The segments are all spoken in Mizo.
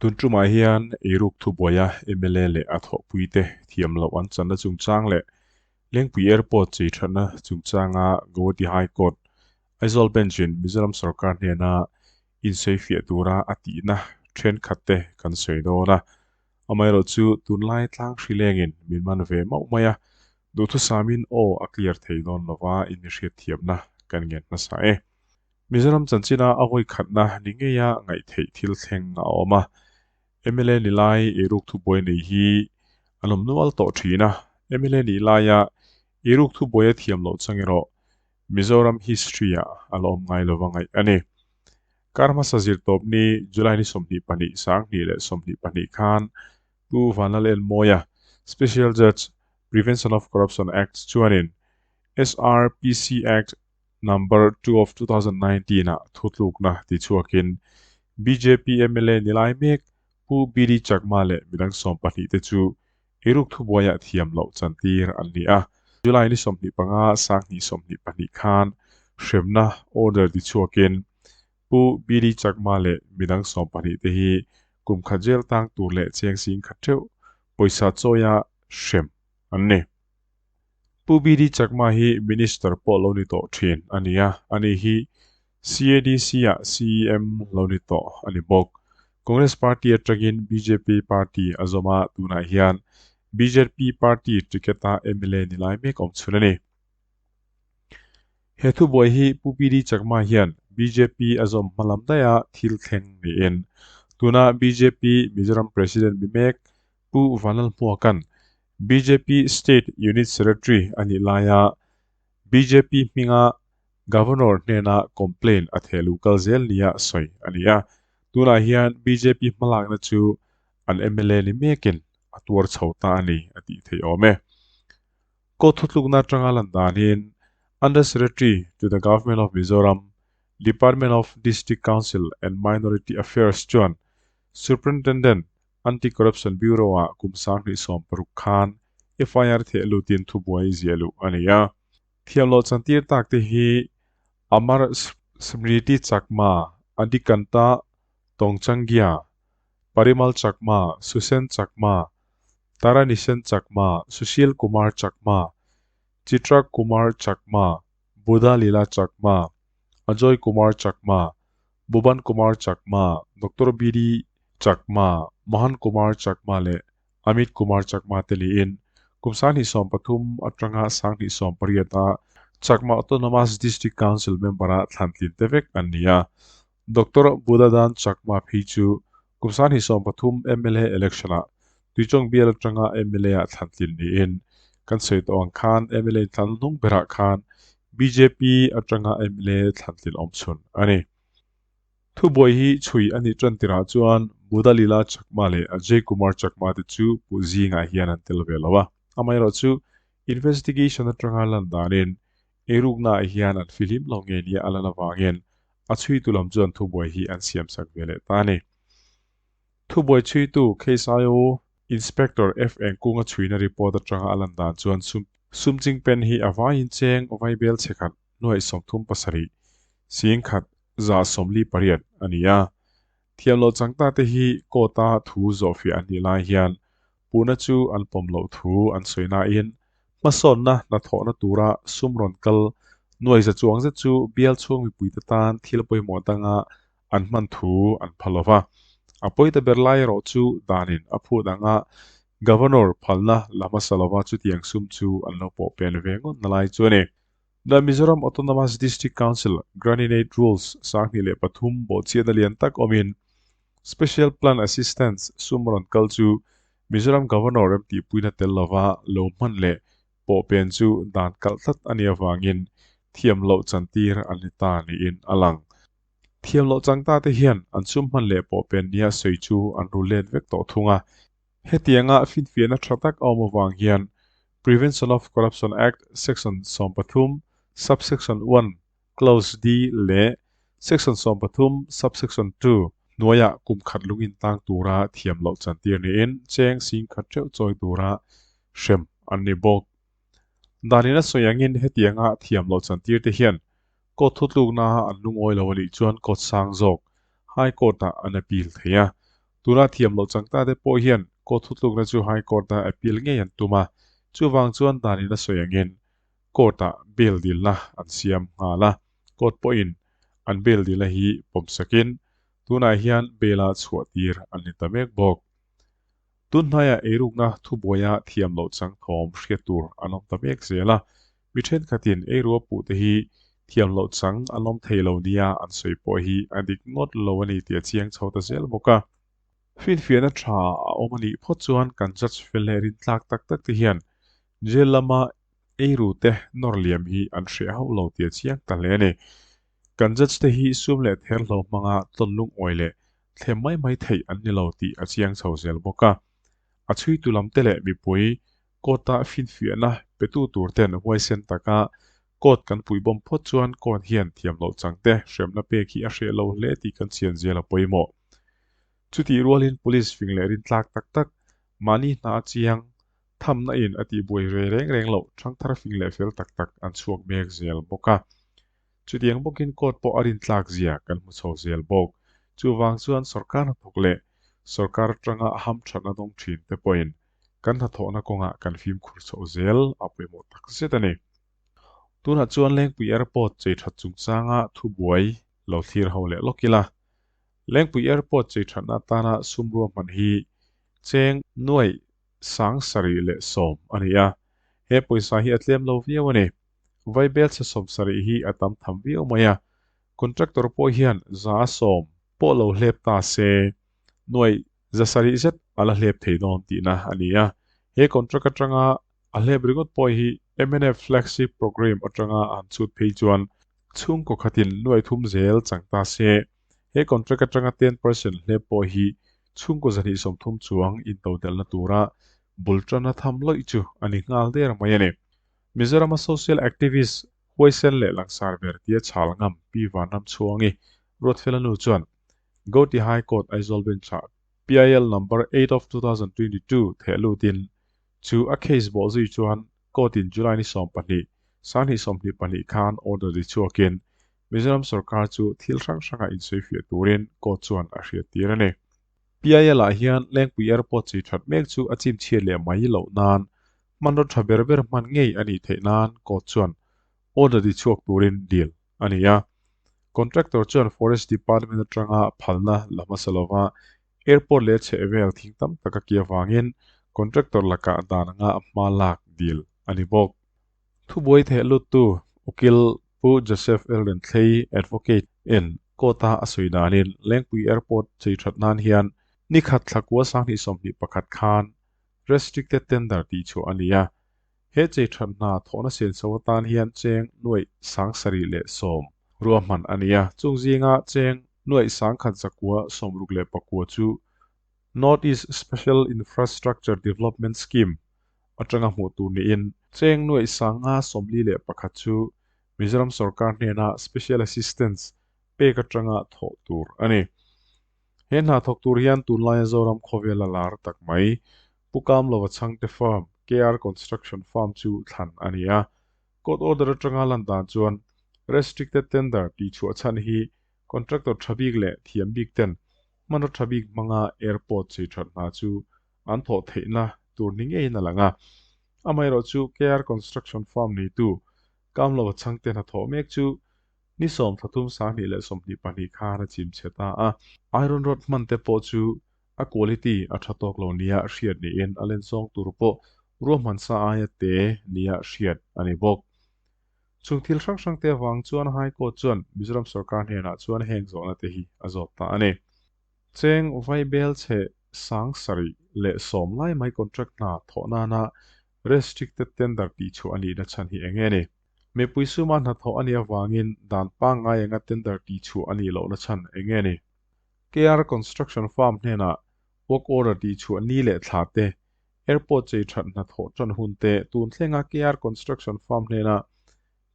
Tun tumah hian eiruk thubuaia mla leh a thawhpuite thiam loh an channa chungchang leh Lengpui Airport chei thatna chungchanga Guwahati High Court, Aizawl Bench-in Mizoram sorkar hnena insawifiah tura a tihna thenkhatte kan sawi dawn a. Amaherawhchu tunlai tlang hri lengin min man ve mauh mai a, duhthusamin aw a clear thei dawn lova inhriatthiamna kan ngen hmasa e. Mizoram chanchina a vawi khatna ni ngeia ngaihtheih thil thleng a awm a. Mla ni lai eiruk thubuai nei hi an awm nual tawh thin a. Mla nih laia eiruk thubuai a thiam loh chang erawh Mizoram history-ah a la awm ngai lova ngaih a ni. Kar hmasa zirtawp ni July ni 22 2022 khan Pu Vanlal Enmawia, Special Judge, Prevention of Corruption Act chuanin SRPC Act Number 2 of 2019 ah thutlukna ti chhuakin bjp mla ni lai mek Pu BD Chakma leh midang 12 te chu eiruk thubuaiah thiam loh chantir an ni a. July ni 25 2022 khan hremna order ti chhuakin Pu BD Chakma leh midang 12 te hi kum khat jail tang tur leh cheng sing khat theuh pawisa chawia hrem an ni. Pu BD Chakma hi Minister pawh lo ni tawh thin a ni a, ani hi CADC ah CEM lo ni tawh a ni bawk. Congress Party atangin bjp Party a zawm a, tunah hian bjp Party ticket a mla ni lai mek awm chhun a ni. He thubuai hi Pu BD Chakma hian bjp a zawm hmalam daih a thil thleng niin tuna bjp Mizoram President mi mek Pu Vanlalhmuaka'n bjp State Unit Secretary a nih laia bjp hminga Governor hnena complaint a thehluh kal zel nia sawi a ni a. Tunah hian bjp hmalakna chu an mla ni mekin a tuar chho ta a ni a tih theih awm e. Court thutlukna atanga lan danin Under Secretary to the Government of Mizoram, Department of District Council and Minority Affairs chuan Superintendent Anti-Corruption Bureau-ah kum 2016 khan FIR theh lutin thubuai ziah luh a ni a. Thiamloh chantir tak te hi Amar Smriti Chakma, Adikanta Tongchangia, Parimal Chakma, Susen Chakma, Taranisen Chakma, Sushil Kumar Chakma, Chitra Kumar Chakma, Buddha Lila Chakma, Ajoy Kumar Chakma, Bhuban Kumar Chakma, Doctor BD Chakma, Mohan Kumar Chakma leh Amit Kumar Chakma te niin kum 2013 atanga 2018 a Chakma Autonomous District Council member-a thlantlin te vek an ni a. Doctor Buddhadan Chakma phei chu kum 2013 mla election-ah Tuichawng bial atanga mla-ah thlantlin niin kan sawi tawh ang khan mla thlan hnung berah khan bjp atanga mla thlantlin awm chhun a ni. Thubuai hi chhui a nih tan tirah chuan Buddha Lila Chakma leh Ajay Kumar Chakma te chu pu zingah hian an tel ve lo a. Amaherawhchu investigation atanga lan danin eiruknaah hian an fihlim lo nge nia a lan avangin a chhuitu lam chuan thubuai hi an siamsak ve leh ta a ni. Thubuai chhuitu case IO Inspector F Engkunga chhuina report atanga a lan dan chuan sum sum chingpen hi a vaiin cheng vaibel chhe khat nuaih 37 sing khat za 48 a ni a. Thiamloh changta te hi court-a thu zawhfiah an nih lai hian puna chu an pawm loh thu an sawi nain hmasawnna hnathawhna tura sum rawn kal nuai za chuang zet chu bial chhung mipuite tan thil pawimawh danga an hman thu an phal lova. A pawita ber lai erawh chu danin a phut anga Governor phalna la hmasa lova chutiang sum chu an lo pawh pen ve ngawt na lai chu a ni. The Mizoram Autonomous District Council Grant-in-Aid Rules 2003 bawhchiatna lian tak awmin Special Plan Assistance sum rawn kal chu Mizoram Governor remtihpuina tel lova lo hman leh pawh pen chu dan kalh tlat a nih avangin thiam loh chantir an ni ta niin a lang. Thiam loh changta te hian an sum hman leh pawh pen nia sawi chu an ru let vek tawh thung a. Hetianga finfiahna tha tak a awm avang hian Prevention of Corruption Act Section 13 Subsection 1 Clause D leh Section 13 Subsection 2 hnuaiah kum khat lungin tang tura thiam loh chantir niin cheng sing khat theuh chawi tura hrem an ni bawk. Danin a sawi angin hetianga thiam loh chantir te hian court thutlukna an lungawi lo anih chuan court sang zawk High Court-ah an appeal thei a. Tuna thiam loh chang ta te pawh hian court thutlukna chu High Court-a appeal ngei an tum a, chuvang chuan danin a sawi angin court-ah bail dilna an siam nghal a, court pawhin an bail dilna hi pawmsakin tunah hian bail-a chhuah tir an ni ta mek bawk. Tun hnaiah eirukna thubuaia thiam loh chang thawm hriat tur an awm ta mek zel a, mi thenkhatin eirua puh te hi thiam loh chang an awm thei lo nia an sawi pawh hi a dik ngawt lo a ni tih a chiang chho ta zel bawk a. Finfiahna tha a awm a nih phawt chuan kan judge fel leh rintlak tak tak te hian jail lama eiru te nawr liam hi an hreh hauh lo tih a chiang ta hle a ni. Kan judge te hi sum leh therhlo hmanga tlawn lungawi leh thlem mai mai theih an ni lo tih a chiang chho zel bawk a. A chhuitu lam te leh mipui court-a finfiahna petu tur ten huaisen taka court kan puihbawm phawt chuan court hian thiam loh chang te hremna pek hi a hreh lo hle tih kan chian zel a pawimawh. Chutih rualin police fing leh rintlak tak tak mahni hna a chiang thamna in a tihbuai ve reng reng loh thangthar fing leh fel tak tak an chhuak mek zel bawk a. Chutiang bawkin court pawh a rintlak zia kan hmu chho zel bawk. Chuvang chuan sorkar hnathawk leh sorkar atanga hamthatna dawng thin te pawhin kan hnathawhna kawngah kan fimkhur chhoh zel a pawimawh tak zet a ni. Tunah chuan Lengpui Airport chei that chungchanga thubuai lo thlir ho leh lawk ila. Lengpui Airport chei thatna atana sum ruahman hi cheng nuaih 710 a ni a, he pawisa hi a tlem lo viau a ni. Vaibel chhe 70 hi a tam tham viau mai a, contractor pawh hian 100 pawh lo hlep ta se, nuaih 700 zet a la hlep thei dawn tihna a ni a. He contract atanga a hlep ringawt pawh hi MNF flagship programme atanga an chhut phei chuan chhungkaw khatin nuaih 3 zel chang ta se, he contract atanga 10% hlep pawh hi chhungkaw 230 chuang intodelhna tura bul tana tham lawih chu a ni nghal der mai a ni. Mizorama social activist huaisen leh langsar ber tia chhal ngam Pi Vanramchhuangi Ruatfela nu chuan Gauhati High Court Aizawl Bench-ah PIL number 8 of 2022 theh lutin chu a case bawh zui chuan court-in July ni 12, 2022 khan order ri chhuakin Mizoram sorkar chu thil hrang hranga insawifiah turin court chuan a hriat tir a ni. PIL-ah hian Lengpui Airport chei that mek chu a chim chhiat leh mai loh nan hmanraw tha ber ber hman ngei a nih theih nan court chuan order ri chhuak turin dil a ni a. Contractor chuan Forest Department atanga phalna la hmasa lova airport leh chheh vel thing tam tak a ki avangin contractor lakah dan anga hma lak dil a ni bawk. Thubuai theh luttu Ukil Pu Joseph Elden Thlei Advocate in court-a a sawi danin Lengpui Airport chei that nan hian ni khat thlakua 2021 khan restricted tender tih chhuah a ni a. He chei that hna thawhna senso atan hian cheng nuaih 710 ruahman a ni a. Chung zinga cheng nuaih 1169 chu North East Special Infrastructure Development Scheme atanga hmuh tur niin cheng nuaih 551 chu Mizoram sorkar hnena Special Assistance pek atanga thawh tur a ni. He hna thawk tur hian tunlaia Zoram khawvel a lar tak mai Pukam lova changte firm KR Construction Firm chu thlan a ni a. Court order atanga lan dan chuan restricted tender tih chhuah chhan hi contractor thabik leh thiam bik ten hmanraw thabik hmanga airport chei that hna chu an thawh theihna tur ni ngeiin a lang a. Amaherawh chu KR Construction Firm neitu kam lova changte hna thawh mek chu ni 13 2022 khan a chim chhe ta a. Iron rod hman te pawh chu a quality a tha tawk lo nia hriat niin a len zawng tur pawh ruahman sa aia te nia hriat a ni bawk. Chung thil hrang hrang te awang chuan High Court chuan Mizoram sorkar hnenah chuan heng zawhna te hi a zawt ta a ni. Cheng vaibel chhe 710 lai mai contract hna thawh nana restricted tender tih chhuah a nih na chhan hi enge ni. Mipui suma hna thawh a nih awangin dan pangngai anga tender tih chhuah a nih loh na chhan enge ni. KR Construction Farm hnenah work order tih chhuah ni leh thla te, airport chei that hna thawh tan hun te, tun thlenga KR Construction Farm hnena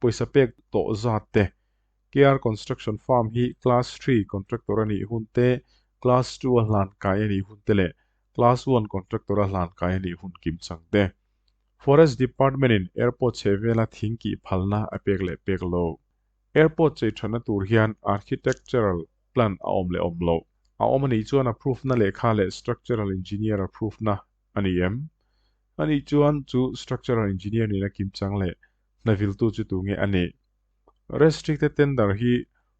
pawisa pek tawh zat te, KR Construction Farm hi Class 3 contractor a nih hun te, Class 2 a hlan kai a nih hun te leh Class 1 contractor a hlan kai a nih hun kim chang te. Forest Department in airport chhe vela thing ki phalna a pek leh pek lo. Airport chei thana tur hian architectural plan a awm leh awm lo. A awm a nih chuan approve na lehkha leh structural engineer approve na a ni em? A nih chuan chu structural engineer nihna kimchang leh hna viltu chu tu nge a nih? Restricted tender hi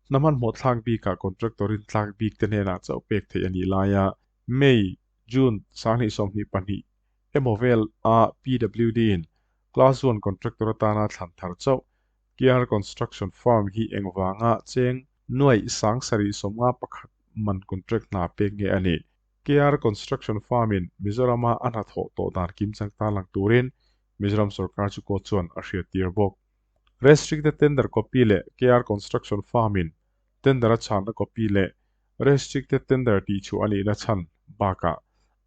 hna hmanhmawh thlak bikah contractor in tlak bik te hnenah chauh pek theih a nih laia May, June 2022 emaw vel a PWD in Class One contractor atana thlan thar chauh KR Construction Firm hi engvanga cheng nuaih 751 man contract hna pek nge a nih? KR Construction Firm in Mizorama a hnathawh tawh dan kimchang tarlang turin Mizoram sorkar chu court chuan a hriattir bawk. Restricted tender copy leh KR Construction Firm in tender a chhanna copy leh restricted tender tih chhuah a nihna chhan bakah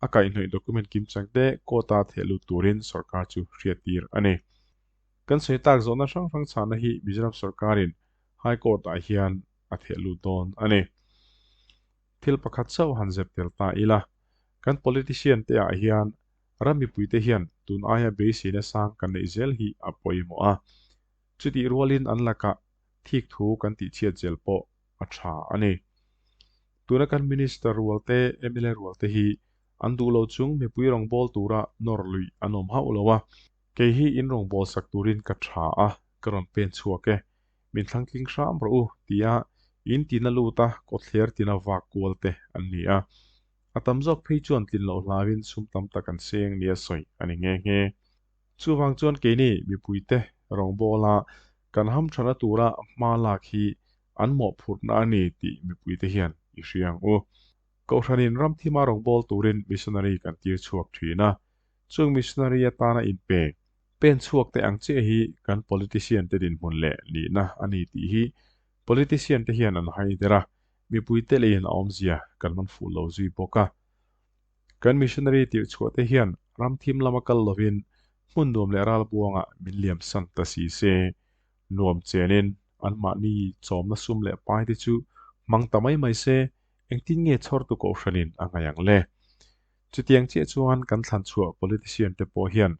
a kaihhnawih document kimchang te court a theh lut turin sorkar chu hriattir a ni. Kan sawi tak zawhna hrang hrang chhanna hi Mizoram sorkarin High Court ah hian a theh lut dawn a ni. Thil pakhat chauh han zep tel ta ila, kan politician te ah hian ram mipuite hian tun aia beiseina sang kan neih zel hi a pawimawh a. Chutih rualin an lakah thik thu kan tih chhiat zel pawh a tha a ni. Tuna kan Minister rual te, mla rual te hi an duh lo chung mipui rawngbâwl tura nawr luih an awm hauh lo a. Kei hi in rawngbâwl sak turin ka tha a, ka rawn pen chhuak e. Min thlangtling hram rawh u, tia in tina lut a, kawtthler tina vak kual te an ni a. A tam zawk phei chuan tlin loh hlauin sum tam tak an seng nia sawi a ni nghe nghe. Chuvang chuan keini mipuite rawngbawla kan hamthana tura hma lak hi an mawhphurhna a ni tih mipuite hian i hria ang u. Kohhranin ramthima rawngbâwl turin missionary kan tir chhuak thin a, chung missionary atana inpe pen chhuak te ang chiah hi kan politician te dinhmun leh nihna a ni tih hi politician te hian an hai der a, mipuite leiin a awmzia kan man fuh lo zui bawk a. Kan missionary tirh chhuah te hian ram thim lama kal lovin hmun nuam leh ral buangah min liam san ta si se, nuam chenin anmahni chawmna sum leh pai te chu hmang ta mai mai se, engtin nge chhawrtu kohhranin a ngaih ang le? Chutiang chiah chuan kan thlan chhuah politician te pawh hian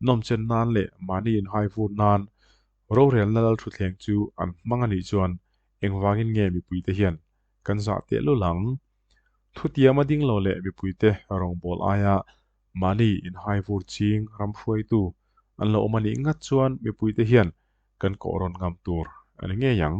nawmchen nan leh mahni inhai vur nan rorelna lal thutthleng chu an hmang a nih chuan engvangin nge mipuite hian kan zah tehlul ang? Thutiam a ding lo leh mipuite rawngbâwl aia mahni inhai vur ching ram hruaitu an lo awm a nih ngat chuan mipuite hian kan kawh rawn ngam tur a ni ngei ang.